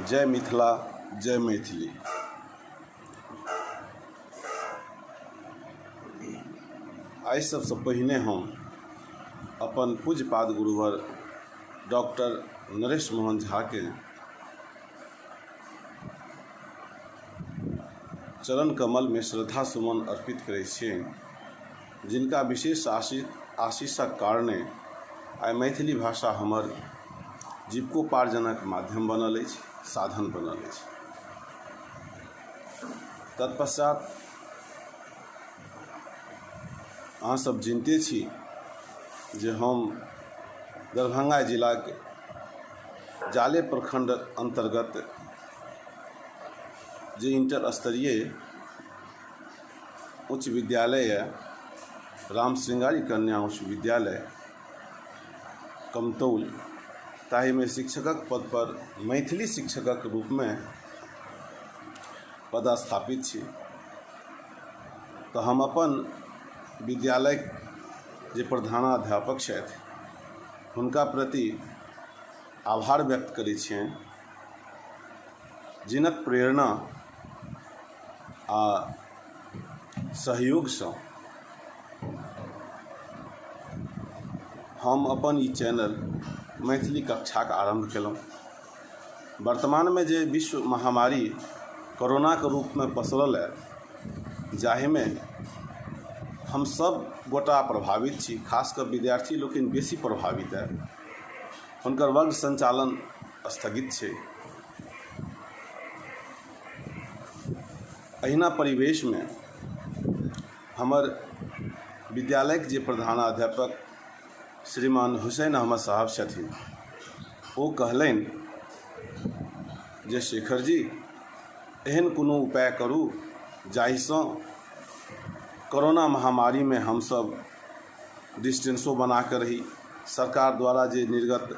जय मिथिला, जय मैथिली। आइ सबसँ पहिने हम अपन पूज्यपाद गुरुवर डॉक्टर नरेश मोहन झाके चरण कमलमे श्रद्धा सुमन अर्पित करै छियनि, जिनका विशेष आशीषक कारणे आइ मैथिली भाषा हमर जीविकोपार्जनक माध्यम बनल अछि, साधन बनल अछि। तत्पश्चात अहाँ सब जिनते छी जे हम दरभंगा जिलाके जाले प्रखंड अंतर्गत जे इंटर स्तरीय उच्च विद्यालय है, राम श्रृंगारी कन्या उच्च विद्यालय कमतौल, ताहिमे शिक्षकक पद पर मैथिली शिक्षकक रूपमे पदस्थापित छी। तऽ हम अपन विद्यालय जे प्रधानाध्यापक छथि हुनका प्रति आभार व्यक्त करै छियनि, जिनक प्रेरणा आ सहयोगसँ हम अपन ई चैनल मैथिली कक्षाके आरम्भ केलहुँ। वर्तमानमे जे विश्व महामारी कोरोनाके रूपमे पसरल है, जाहिमे हम सब गोटा प्रभावित छी, खास कऽ विद्यार्थी लोकनि बेसी प्रभावित है, हुनकर वर्ग संचालन स्थगित छै। एहिना परिवेशमे हमर विद्यालयके जे प्रधानाध्यापक श्रीमान हुसैन अहमद साहब छथिन, ओ कहलनि जे शेखर जी, एहन कोनो उपाय करू जाहिसँ कोरोना महामारीमे हमसब डिस्टेंसो बनाके रही, सरकार द्वारा जे निर्गत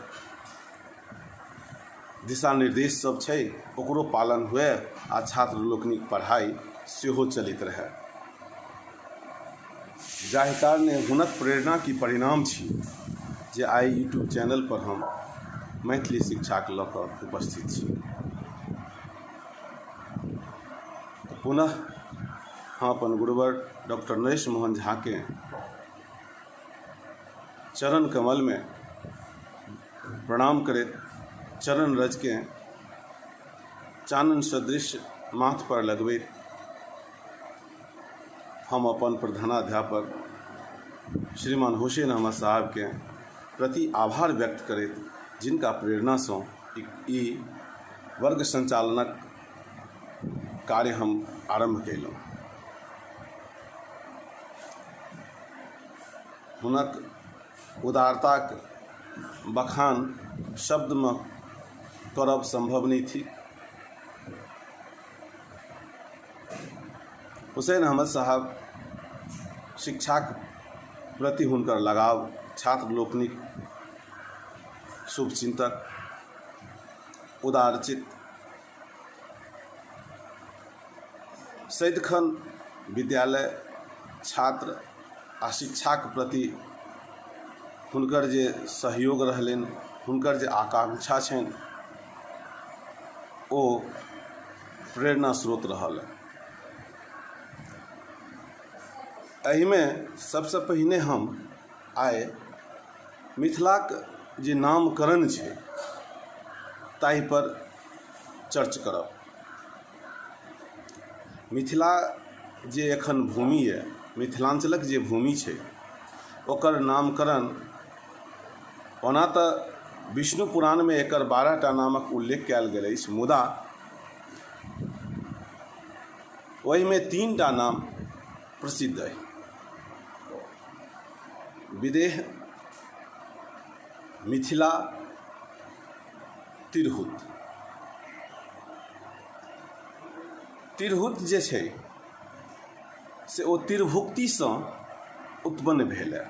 दिशा निर्देश सब छै ओकरो पालन हुए आ छात्र लोकनिक पढ़ाइ सेहो चलैत रहए। जाहि कारणे हुनक प्रेरणा की परिणाम छी जे आइ यूट्यूब चैनल पर हम मैथिली शिक्षाके लऽ कऽ उपस्थित छी। पुनः हम अपन गुरुवर डॉक्टर नरेश मोहन झाके चरण कमलमे प्रणाम करैत चरण रजके चानन सदृश माथ पर लगबैत हम अपन प्रधानाध्यापक श्रीमान हुसैन अहमद साहबके प्रति आभार व्यक्त करैत, जिनका प्रेरणासँ ई वर्ग संचालनक कार्य हम आरम्भ कयलहुँ, हुनक उदारताक बखान शब्दमे करब सम्भव नहि थिक। हुसैन अहमद साहब शिक्षाक प्रति हुनकर लगाव, छात्र लोकनिक शुभचिंतक, उदारचित, सदिखन विद्यालय, छात्र आ शिक्षाक प्रति हुनकर जे सहयोग रहलनि, हुनकर जे आकांक्षा छनि, ओ प्रेरणा स्रोत रहल। एहिमे सबसँ पहिने हम आइ मिथिलाक जे नामकरण छै ताहि पर चर्च करब। मिथिला जे एखन भूमि यऽ, मिथिलाञ्चलक जे भूमि छै, ओकर नामकरण ओना तऽ विष्णु पुराणमे एकर 12 टा नामक उल्लेख कयल गेल अछि, मुदा ओहिमे 3 टा नाम प्रसिद्ध अइ। विदेह, मिथिला, तिरहुत। तिरहुत जे छै से ओ तिरभुक्तिसँ उत्पन्न भेल है।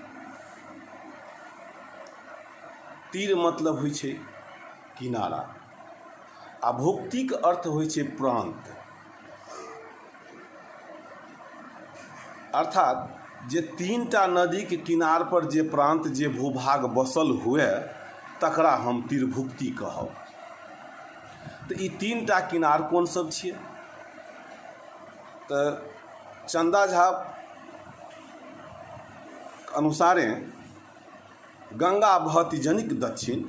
तीर मतलब होइ छै किनारा आ भुक्तिक अर्थ होइ छै प्रान्त। अर्थात जे 3 टा नदीके किनार पर जे प्रान्त, जे भूभाग बसल हुए, तकरा हम तिरभुक्ति कहब। तऽ ई तीन टा किनार कोन सब छियै? तऽ चन्दा झा अनुसारे गंगा बहति जनिक दक्षिण,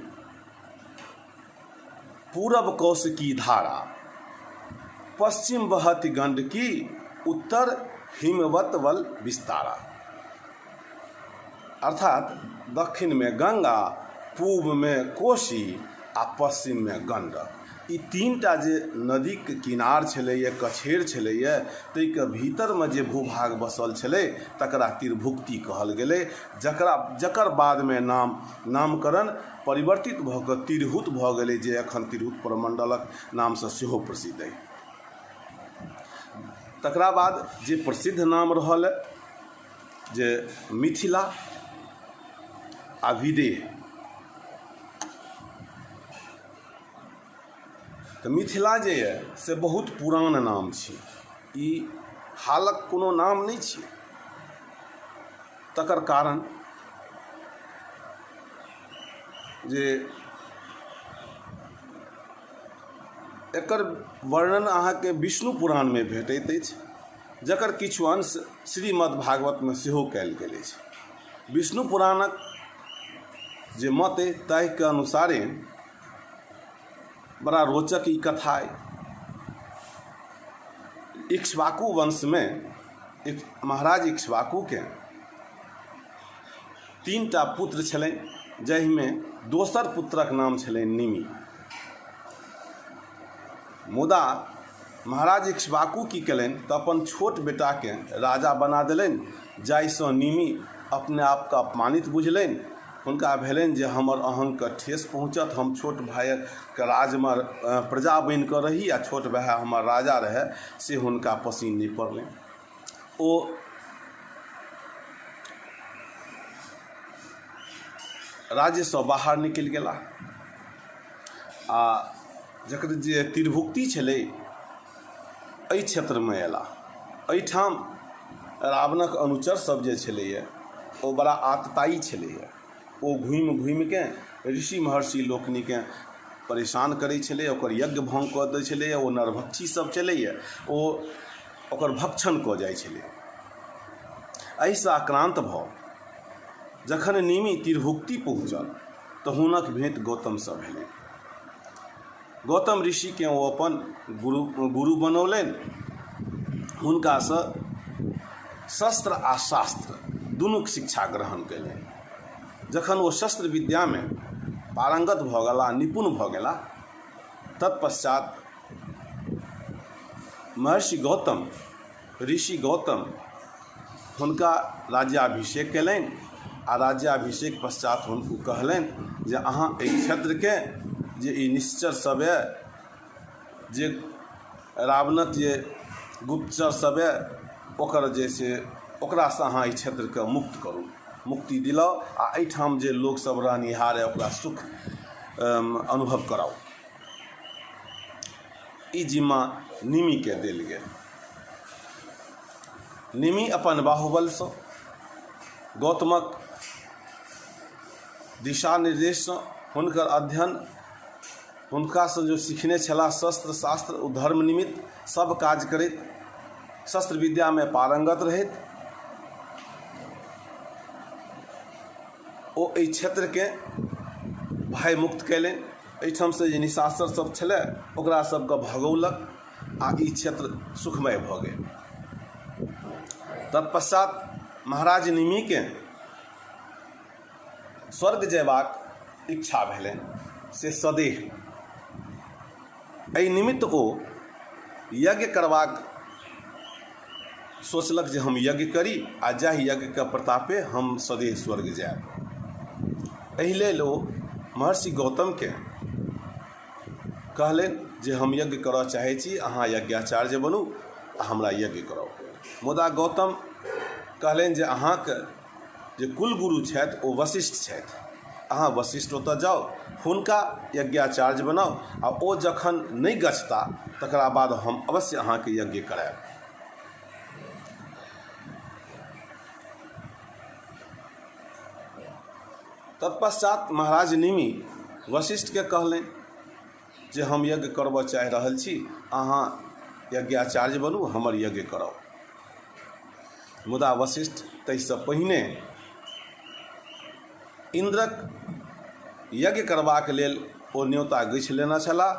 पूरब कौशिकी धारा, पश्चिम बहति गंडकी, उत्तर हिमवत बल विस्तारा। अर्थात दक्षिणमे गंगा, पूबमे कोशी आ पश्चिममे गंडक। ई तीन टा जे नदीके किनार छलैए, कछेर छलैए, ताहिके भीतरमे जे भूभाग बसल छलै तकरा तिरभुक्ति कहल गेलै, जकरा जकर बादमे नामकरण परिवर्तित भऽ कऽ तिरहुत भऽ गेलै, जे एखन तिरहुत प्रमण्डलक नामसँ सेहो प्रसिद्ध अइ। तकरा बाद जे प्रसिद्ध नाम रहल जे मिथिला आ विदेह। तऽ मिथिला जे यऽ से बहुत पुरान नाम छी, ई हालक कोनो नाम नहि छी। तकर कारण जे एकर वर्णन अहाँके विष्णु पुराणमे भेटैत अछि, जकर किछु अंश श्रीमद्भागवतमे सेहो कयल गेल अछि। विष्णु पुराणक जे मत अइ ताहिके अनुसारे बड़ा रोचक ई कथा अइ। इक्ष्वाकु वंशमे महाराज इक्ष्वाकुके तीन टा पुत्र छलनि, जाहिमे दोसर पुत्रक नाम छलनि निमि। मुदा महाराज इक्ष्वाकु की केलनि तऽ अपन छोट बेटाके राजा बना देलनि, जाहिसँ निमि अपने आपके अपमानित बुझलनि। हुनका भेलनि जे हमर अहंके ठेस पहुँचत, हम छोट भाइके राजमे प्रजा बनिकऽ रही आ छोट भाइ हमर राजा रहए, से हुनका पसिन नहि पड़लनि। ओ राज्यसँ बाहर निकलि गेलाह आ जकर जे तिरभुक्ति छलै एहि क्षेत्रमे अयलाह। एहिठाम रावणक अनुचर सब जे छलैए ओ बड़ा आततायी छलैए। ओ घुमि घुमिके ऋषि महर्षि लोकनिकेँ परेशान करै छलै, ओकर यज्ञ भङ्ग कऽ दै छलैए। ओ नरभक्षी सब छलैए, ओ ओकर भक्षण कऽ जाइ छलै। एहिसँ आक्रान्त भऽ जखन निमि तिरभुक्ति पहुँचल तऽ हुनक भेँट गौतमसँ भेलनि। गौतम ऋषिकेँ ओ अपन गुरु बनौलनि। हुनकासँ शस्त्र आ शास्त्र दुनूक शिक्षा ग्रहण कयलनि। जखन ओ शस्त्र विद्यामे पारङ्गत भऽ गेलाह, निपुण भऽ गेलाह, तत्पश्चात महर्षि गौतम, ऋषि गौतम हुनका राज्याभिषेक कयलनि आ राज्याभिषेक पश्चात हुनको कहलनि जे अहाँ एहि क्षेत्रके जे ई निश्चर सब यऽ, जे रावणक जे गुप्तचर सब यऽ, ओकर जे से ओकरासँ अहाँ एहि क्षेत्रके मुक्त करू, मुक्ति दिलाउ आ एहिठाम जे लोकसब रहनिहार यऽ ओकरा सुख अनुभव कराउ। ई जिम्मा निमिके देल गेल। निमि अपन बाहुबलसँ गौतमक दिशा निर्देशसँ हुनकर अध्ययन, हुनकासँ जो सिखने छलाह शस्त्र शास्त्र ओ धर्म निमित्त सब काज करैत शस्त्र विद्यामे पारंगत रहैत ओ एहि क्षेत्रके भयमुक्त कयलनि। एहिठामसँ जे निशाचर सब छलै ओकरा सबके भगौलक आ ई क्षेत्र सुखमय भऽ गेल। तत्पश्चात महाराज निमिके स्वर्ग जयबाक इच्छा भेलनि, से सदेह। एहि निमित्त ओ यज्ञ करबाक सोचलक जे हम यज्ञ करी आ जाहि यज्ञके प्रतापे हम सदेह स्वर्ग जायब। एहि लेल ओ महर्षि गौतमके कहलनि जे हम यज्ञ करऽ चाहै छी, अहाँ यज्ञाचार्य बनू आ हमरा यज्ञ कराउ। मुदा गौतम कहलनि जे अहाँके जे कुलगुरु छथि ओ वशिष्ठ छथि, अहाँ वशिष्ठ ओतऽ जाउ, हुनका यज्ञाचार्य बनाउ आ ओ जखन नहि गछता तकरा बाद हम अवश्य अहाँके यज्ञ करायब। तत्पश्चात महाराज निमि वशिष्ठके कहलनि। जे हम यज्ञ करबऽ चाहि रहल छी, अहाँ यज्ञाचार्य बनू, हमर यज्ञ कराउ। मुदा वशिष्ठ ताहिसँ पहिने इन्द्रक यज्ञ करबाक लेल ओ न्योता गछि लेने छलाह,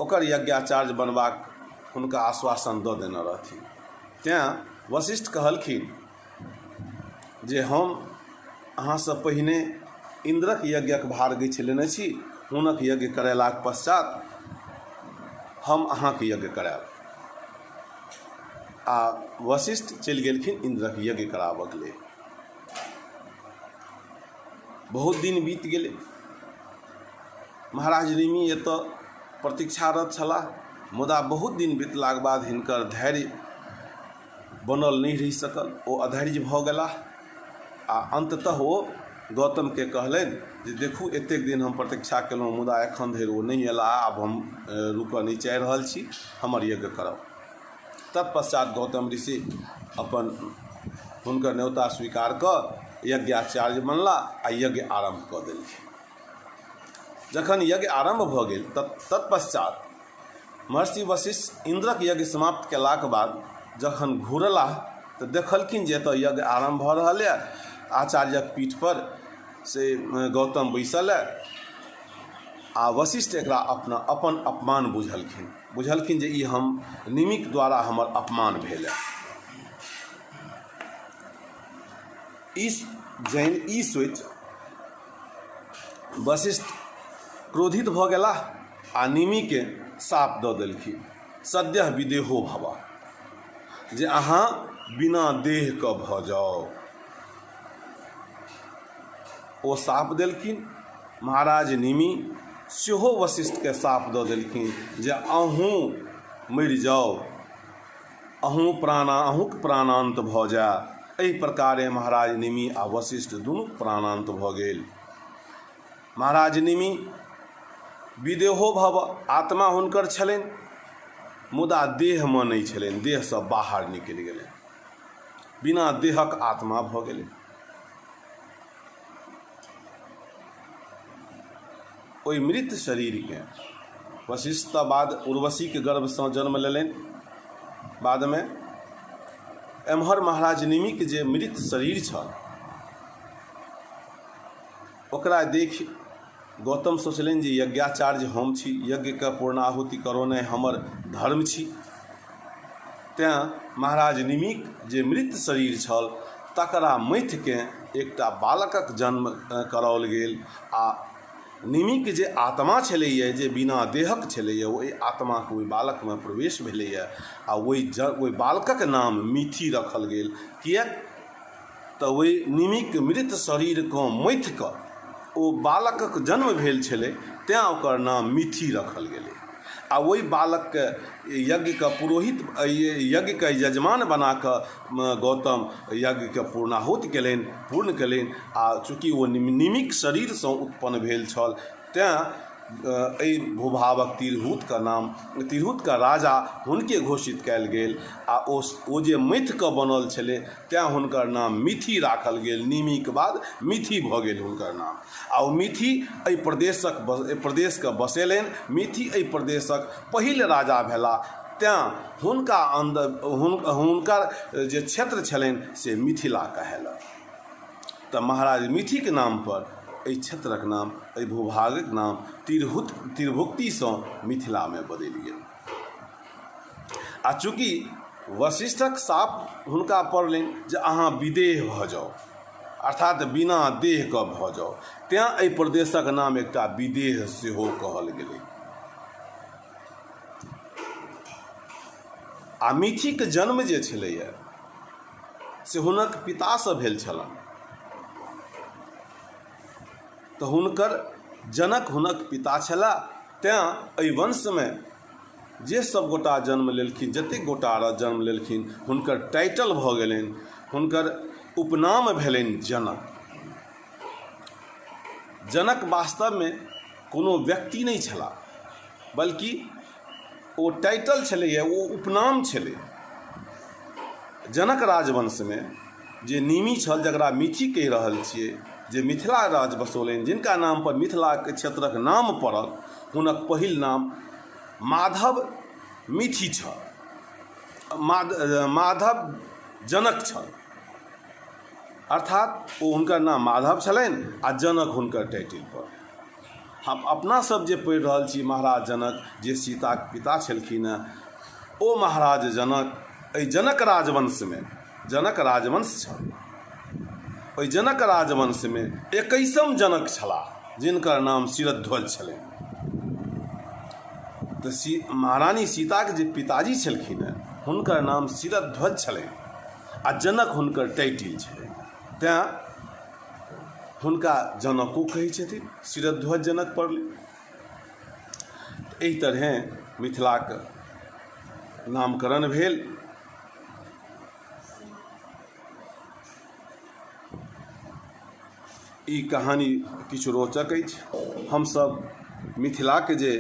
ओकर यज्ञाचार्य बनबाक हुनका आश्वासन दऽ देने रहथिन। तेँ वशिष्ठ कहलखिन जे हम अहाँसँ पहिने इन्द्रक यज्ञक भार गछि लेने छी, हुनक यज्ञ करेलाक पश्चात हम अहाँके यज्ञ करायब। आ वशिष्ठ चलि गेलखिन इन्द्रक यज्ञ कराबक लेल। बहुत दिन बीत गेलै, महाराज निमि एतऽ प्रतीक्षारत छलाह, मुदा बहुत दिन बितलाक बाद हिनकर धैर्य बनल नहि रहि सकल, ओ अधैर्य भऽ गेलाह आ अन्ततः ओ गौतमके कहलनि जे देखू, एतेक दिन हम प्रतीक्षा केलहुँ, मुदा एखन धरि ओ नहि अयलाह, आब हम रुकऽ नहि चाहि रहल छी, हमर यज्ञ कराउ। तत्पश्चात गौतम ऋषि अपन हुनकर न्योता स्वीकार कऽ यज्ञाचार्य बनला आ यज्ञ आरम्भ कऽ देलखिन। जखन यज्ञ आरम्भ भऽ गेल, तत्पश्चात महर्षि वशिष्ठ इन्द्रक यज्ञ समाप्त कयलाक बाद जखन घुरलाह तऽ देखलखिन जे एतऽ यज्ञ आरम्भ भऽ रहल यऽ, आचार्यक पीठपर से गौतम बैसल यऽ आ वशिष्ठ एकरा अपना अपन अपमान बुझलखिन बुझलखिन जे ई हम निमिक द्वारा हमर अपमान भेल। ई जैन ई सोचि वशिष्ठ क्रोधित भऽ गेलाह आ निमिके शाप दऽ देलखिन, सद्यः विदेहो भव, जे अहाँ बिना देहके भऽ जाउ। ओ शाप देलखिन। महाराज निमि सेहो वशिष्ठके शाप दऽ देलखिन जे अहूँ मरि जाउ, अहूँ प्राणा अहूँके प्राणान्त भऽ जाय। एहि प्रकारे महाराज निमि आ वशिष्ठ दुनूके प्राणान्त भऽ गेल। महाराज निमि विदेहो भव, आत्मा हुनकर छलनि, मुदा देहमे नहि छलनि, देहसँ बाहर निकलि गेलनि, बिना देहक आत्मा भऽ गेलै। ओहि मृत शरीरकेँ वशिष्ठ तऽ बाद उर्वशीके गर्भसँ जन्म लेलनि बादमे। एम्हर महाराज निमिक जे मृत शरीर छल ओकरा देखि गौतम सोचलनि जे यज्ञाचार्य हम छी, यज्ञके पूर्णाहुति करौनाइ हमर धर्म छी, तेँ महाराज निमिक जे मृत शरीर छल तकरा मथिकेँ एकटा बालकक जन्म कराओल गेल आ निमिक जे आत्मा छलैए, जे बिना देहक छलैए, ओहि आत्माके ओहि बालकमे प्रवेश भेलैए आ ओहि बालकक नाम मिथि रखल गेल। किएक तऽ ओहि निमिक मृत शरीरकेँ मथिकऽ ओ बालकक जन्म भेल छलै, तेँ ओकर नाम मिथि रखल गेलै। आ ओहि बालकके यज्ञके पुरोहित, यज्ञके यजमान बना कऽ गौतम यज्ञके पूर्णाहुति केलनि, पूर्ण केलनि। आ चूँकि ओ निमिक शरीरसँ उत्पन्न भेल छल, तेँ एहि भूभागक तिरहुतके नाम, तिरहुतके राजा हुनके घोषित कयल गेल आ ओ ओ जे मथिकऽ बनल छलै तेँ हुनकर नाम मिथि राखल गेल। निमिक बाद मिथि भऽ गेल हुनकर नाम आ ओ मिथि एहि प्रदेशक एहि प्रदेशके बसेलनि। मिथि एहि प्रदेशक पहिल राजा भेलाह, तेँ हुनका अन्दर हुनकर जे क्षेत्र छलनि से मिथिला कहेलक। तऽ महाराज मिथिक नामपर एहि क्षेत्रक नाम, एहि भूभागक नाम तिरहुत तिरभुक्तिसँ मिथिलामे बदलि गेल। आ चूँकि वशिष्ठक शाप हुनका पड़लनि जे अहाँ विदेह भऽ जाउ, अर्थात बिना देहके भऽ जाउ, तेँ एहि प्रदेशक नाम एकटा विदेह सेहो कहल गेलै। आ मिथिक जन्म जे छलैए से हुनक पितासँ भेल छलनि, तऽ हुनकर जनक हुनक पिता छलाह, तेँ एहि वंशमे जे सब गोटा जन्म लेलखिन, जतेक गोटा जन्म लेलखिन, हुनकर टाइटल भऽ गेलनि, हुनकर उपनाम भेलनि जनक। जनक वास्तवमे कोनो व्यक्ति नहि छलाह, बल्कि ओ टाइटल छलैए, ओ उपनाम छलै। जनक राजवंशमे जे निमि छल, जकरा मिथि कहि रहल छियै, जे मिथिला राज बसौलनि, जिनका नामपर मिथिलाके क्षेत्रक नाम पड़ल, हुनक पहिल नाम माधव मिथि छल, माधव जनक छल। अर्थात ओ हुनकर नाम माधव छलनि आ जनक हुनकर टाइटिल पर। हम अपना सब जे पढ़ि रहल छी महाराज जनक जे सीताक पिता छलखिन हेँ, ओ महाराज जनक एहि जनक राजवंशमे, जनक राजवंश छल, ओहि जनक राजवंशमे 21म जनक छलाह जिनकर नाम शिरध्वज छलनि। तऽ महारानी सीताक जे पिताजी छलखिन हेँ हुनकर नाम शिरध्वज छलनि आ जनक हुनकर टाइटिल छलनि, तैँ हुनका जनको कहै छथिन, शिरध्वज जनक पड़लै। एहि तरहेँ मिथिलाक नामकरण भेल। ई कहानी किछु रोचक अछि। हमसभ मिथिलाक जे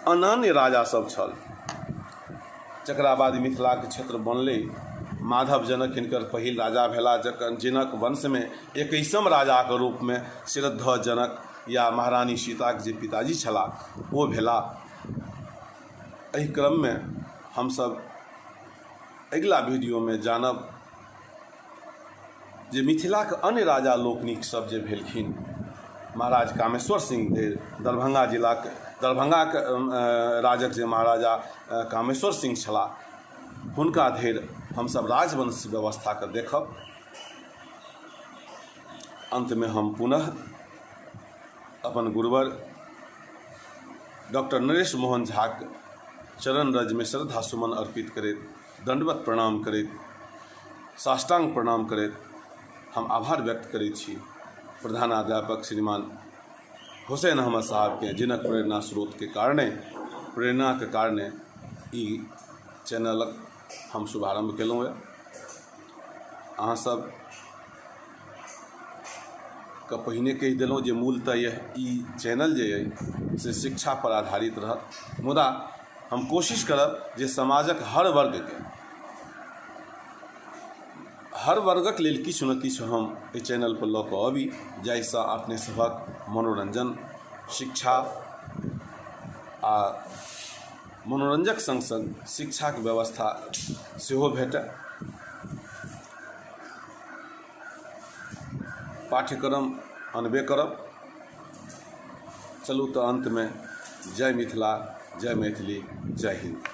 अनन्य राजा सब छल, जकरा बाद मिथिलाक क्षेत्र बनलै, माधव जनक हिनकर पहिल राजा भेला, जकर जिनक वंशमे 21म राजाके रूपमे शिरध्वज जनक या महारानी सीताक जे पिताजी छलाह ओ भेला। एहि क्रममे हमसभ अगिला वीडियोमे जानब जे मिथिलाक अन्य राजा लोकनिक सब जे भेलखिन, महाराज कामेश्वर सिंह भेल, दरभंगा जिलाक दरभंगाक राजक जे महाराजा कामेश्वर सिंह छलाह, हुनका धरि हमसब राजवंश व्यवस्थाके देखब। अन्तमे हम पुनः अपन गुरुवर डॉक्टर नरेश मोहन झाक चरण रजमे श्रद्धा सुमन अर्पित करैत दण्डवत प्रणाम करैत साष्टांग प्रणाम करैत हम आभार व्यक्त करैत छी प्रधानाध्यापक श्रीमान हुसैन अहमद साहबके, जिनक प्रेरणा स्रोतके कारणे, प्रेरणाके कारणे ई चैनलक हम शुभारम्भ केलहुँ यऽ। अहाँ सब के पहिने कहि देलहुँ जे मूलतः ई चैनल जे अइ से शिक्षा पर आधारित रहत, मुदा हम कोशिश करब जे समाजक हर वर्गके, हर वर्गक लेल किछु ने किछु हम एहि चैनल पर लऽ कऽ अबी, जाहिसँ अपने सभक मनोरञ्जन, शिक्षा आ मनोरञ्जक सङ्ग सङ्ग शिक्षाक व्यवस्था सेहो भेटय। पाठ्यक्रम अनबे करब। चलू तऽ अन्तमे जय मिथिला, जय मैथिली, जय हिन्द।